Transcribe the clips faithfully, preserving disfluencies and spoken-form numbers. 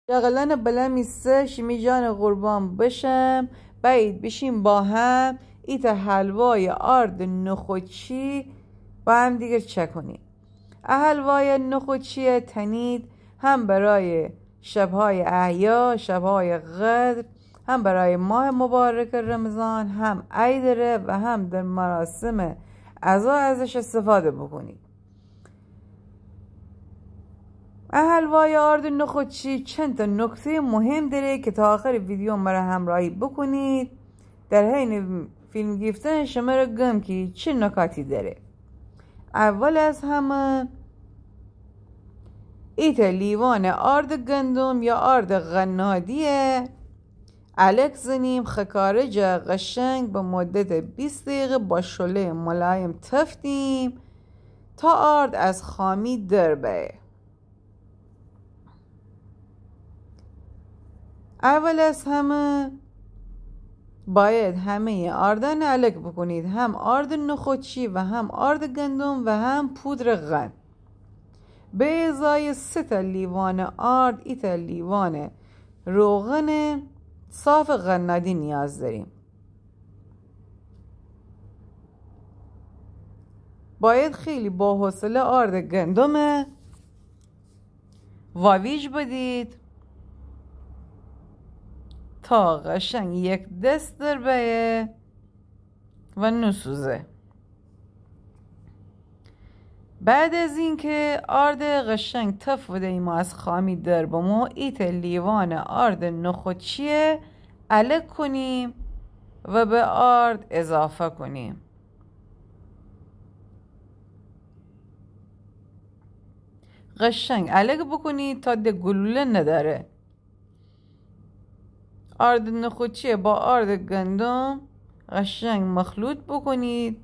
جغلان بلا می سر، شیمی جان قربان بشم. بأیید بشیم با هم ایتأ حلوای آرد نخودچی با همدیگر چأکونیم. ا حلوای نخودچی تنید هم برای شب‌های احیا، شب‌های قدر، هم برای ماه مبارک رمضان، هم عید ره و هم در مراسم عزا ازش استفاده بکنید. ا حلوای آرد نخودچی چند تا نکتهٔ مهم داره که تا آخر ویدیو مره همراهی بکنید. در حین فیلم گیفتن شمره گم که چه نکاتی داره. اول از همه ایتأ لیوان آرد گندم یا آرد قنادیه الک زنیم خکاره جا قشنگ به مدت بیست دقیقه با شعلهٔ ملایم تفتیم تا آرد از خامی در بأیه. اول از همه باید همهٔ آردان الک بکنید، هم آرد نخودچی و هم آرد گندم و هم پودر قند. به ازای سه تا لیوان آرد، ایتأ لیوان روغن صاف قنادی نیاز داریم. باید خیلی با حوصله آرد گندمه واویج بدید تا قشنگ یک دست در بیه و نوسوزه. بعد از اینکه آرد قشنگ تف بدهیم و از خامی در بمو، ایتأ لیوان آرد نخودچیه الک کنیم و به آرد اضافه کنیم. قشنگ الک بکنید تا ده گلوله نداره. آرد نخودچی با آرد گندم قشنگ مخلوط بکنید،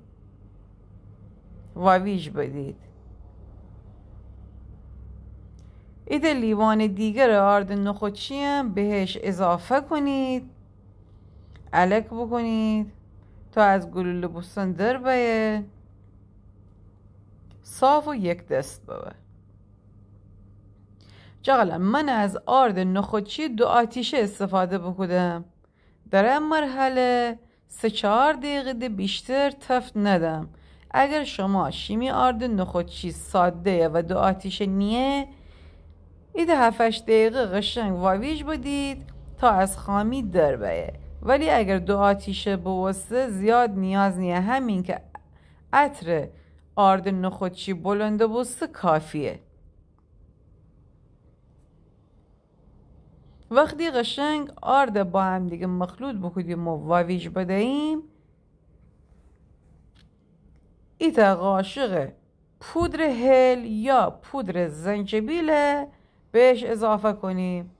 واویج بدید. ایتأ لیوان دیگر آرد نخودچی هم بهش اضافه کنید، الک بکنید تا از گلوله بوستن در بیه، صاف و یک دست ببه. جغلان، من از آرد نخودچی دو آتیشه استفاده بوکودم. در ا مرحله سه چهار دقیقه ده بیشتر تفت ندم. اگر شما شیمی آرد نخودچی ساده‌یه و دو آتیشه نیه، ایتأ هفت هشت دقیقه قشنگ واویج بدید تا از خامی در بیه. ولی اگر دو آتیشه بوسته، زیاد نیاز نیه، همین که عطر آرد نخودچی بلند بوسته کافیه. وختی قشنگ آرد با همدیگه مخلوط بوکودیم و واویج بدهیم، ایتأ قاشق پودر هل یا پودر زنجبیل بهش اضافه کنیم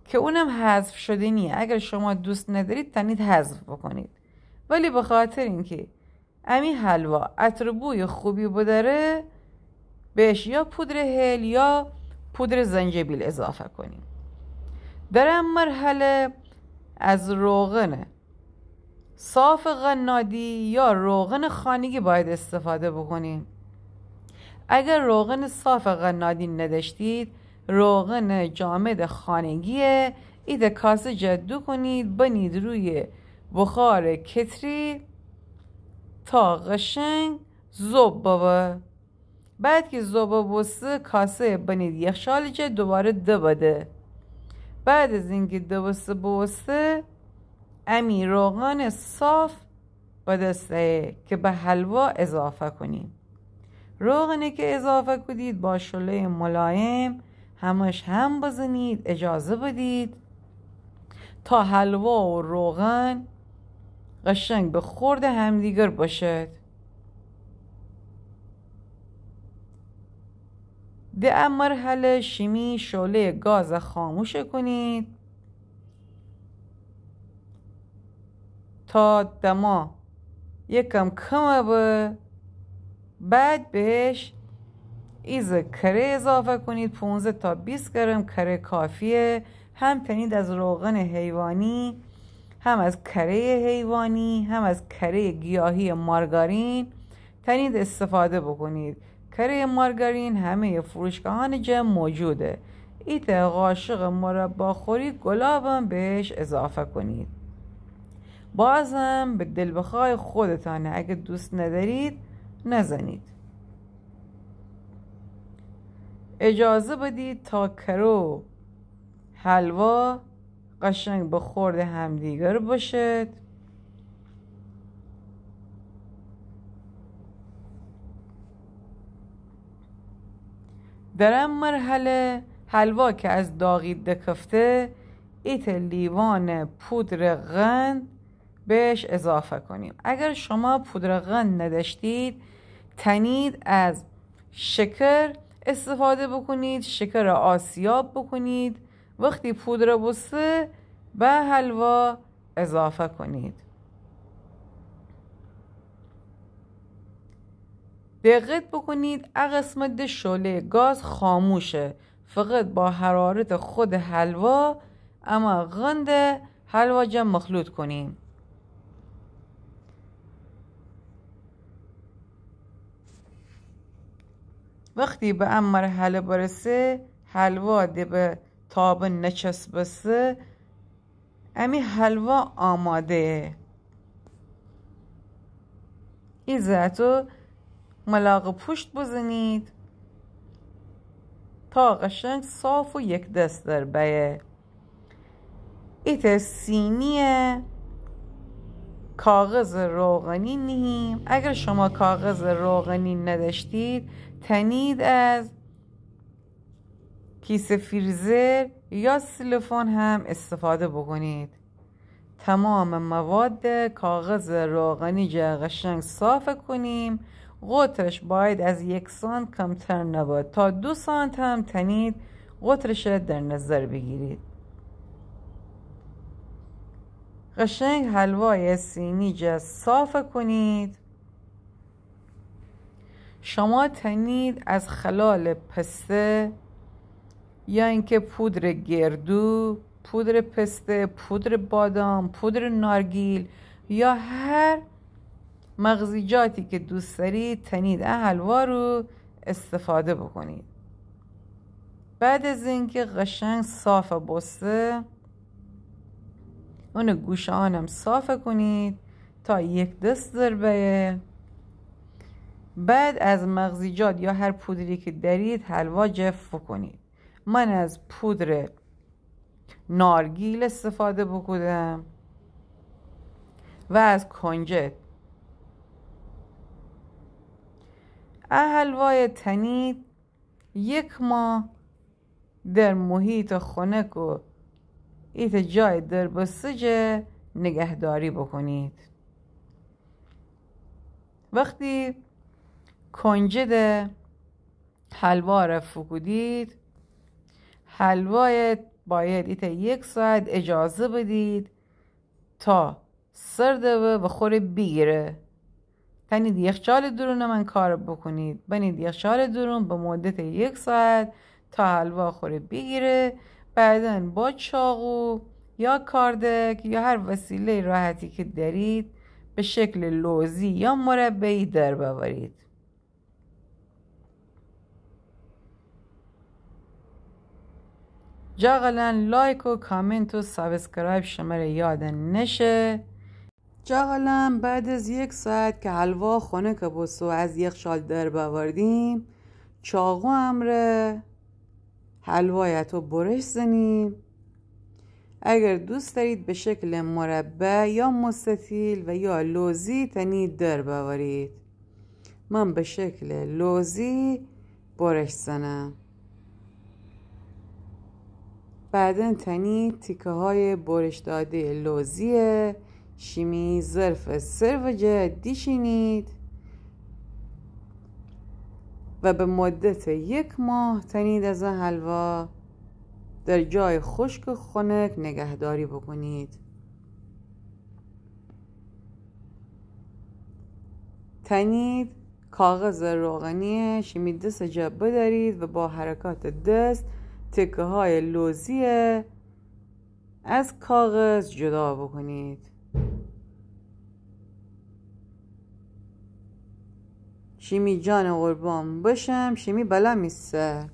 که اونم حذف شدنیه. اگر شما دوست ندارید، تانید حذف بکنید، ولی به خاطر اینکه امی حلوا عطر بوی خوبی بداره، بهش یا پودر هل یا پودر زنجبیل اضافه کنیم. در ا مرحله از روغن صاف قنادی یا روغن خانگی باید استفاده بکنیم. اگر روغن صاف قنادی نداشتید، روغن جامد خانگیه، ایتأ کاسه جا دوکونید، بنید روی بخار کتری تا قشنگ ذوب ببه. بعد که ذوب بوسته، کاسه بنید یخچال جا دوباره دبده. بعد از اینکه دبسته بوسته، امی روغن صاف به دست آیه که به حلوا اضافه کنیم. روغنی که اضافه کودید با شعلهٔ ملایم همش هم بزنید، اجازه بدید تا حلوا و روغن قشنگ به خورد همدیگر بشد. ده ا مرحله شیمی شعلهٔ گاز خاموش کنید تا دما یکم کم به، بعد بهش ایزه کره اضافه کنید. پونزده تا بیست گرم کره کافیه. هم تنید از روغن حیوانی، هم از کره حیوانی، هم از کره گیاهی مارگارین تنید استفاده بکنید. کره مارگارین همهٔ فروشگاهان جا موجوده. ایتأ قاشق مرباخوری گلابم بهش اضافه کنید. بازم به دل‌بخواه خودتانه، اگه دوست ندارید نزنید. اجازه بدید تا کره و حلوا قشنگ به خورد همدیگر بشد. در ا مرحله حلوا که از داغی دکفته، ایتأ لیوان پودر قند بهش اضافه کنیم. اگر شما پودر قند نداشتید، تنید از شکر استفاده بکنید، شکر آسیاب بکنید. وقتی پودر بوسه، به حلوا اضافه کنید. دقت بکنید، ا قسمت ده شعلهٔ گاز خاموشه، فقط با حرارت خود حلوا اما قند حلوا جا مخلوط کنیم. وقتی به ا مرحله برسه، حلوا ده به تابه نچسبسه، امی حلوا آماده. ایزه اتو ملاقه پوشت بزنید تا قشنگ صاف و یکدست در بیه. ایتأ سینی کاغذ روغنی نهیم. اگر شما کاغذ روغنی نداشتید، تنید از کیسه فریزر یا سلفون هم استفاده بکنید. تمام مواد کاغذ روغنی جا قشنگ صاف کنیم. قطرش باید از یک سانت کمتر نباد، تا دو سانت هم تنید قطرش در نظر بگیرید. قشنگ حلوای سینی جا صاف کنید. شما تنید از خلال پسته یا اینکه پودر گردو، پودر پسته، پودر بادام، پودر نارگیل یا هر مغزیجاتی که دوست دارید، تنید ا حلوا رو استفاده بکنید. بعد از اینکه قشنگ صاف بوسته، اون گوشه‌انم صاف کنید تا یکدست در بیه. بعد از مغزیجات یا هر پودری که دارید، حلوا جا فوکونید. من از پودر نارگیل استفاده بکودم و از کنجد. ا حلوای تنید یک ماه در محیط خنک و ایتأ جای دربسته جا نگهداری بکنید. وقتی کنجد حلوا را فوکودید، حلوای باید ایتأ یک ساعت اجازه بدید تا سرد و خوره بیگیره. تنید یخچال درون من کار بکنید. بنید یخچال درون به مدت یک ساعت تا حلوا خوره بیگیره. بعداً با چاقو یا کاردک یا هر وسیلهٔ راحتی که دارید، به شکل لوزی یا مربعی در بورید. جاغلان، لایک و کامنت و سابسکرایب شمره یاد نشه. جاغلان، بعد از یک ساعت که حلوا خنک بوسته و از یخچال در بأوردیم، چاقو امره حلوایتو برش زنیم. اگر دوست دارید به شکل مربع یا مستطیل و یا لوزی تنید در بأورید. من به شکل لوزی برش زنم. بعداً تنید تیکه‌های برش دادهٔ لوزی شیمی ظرف سرو جا دیشینید و به مدت یک ماه تنید از حلوا در جای خشک خنک نگهداری بکنید. تنید کاغذ روغنی شیمی دست جا بدارید و با حرکات دست تکه‌های لوزی از کاغذ جدا بکنید. شیمی جان قربان بشم، شیمی بلا می سر.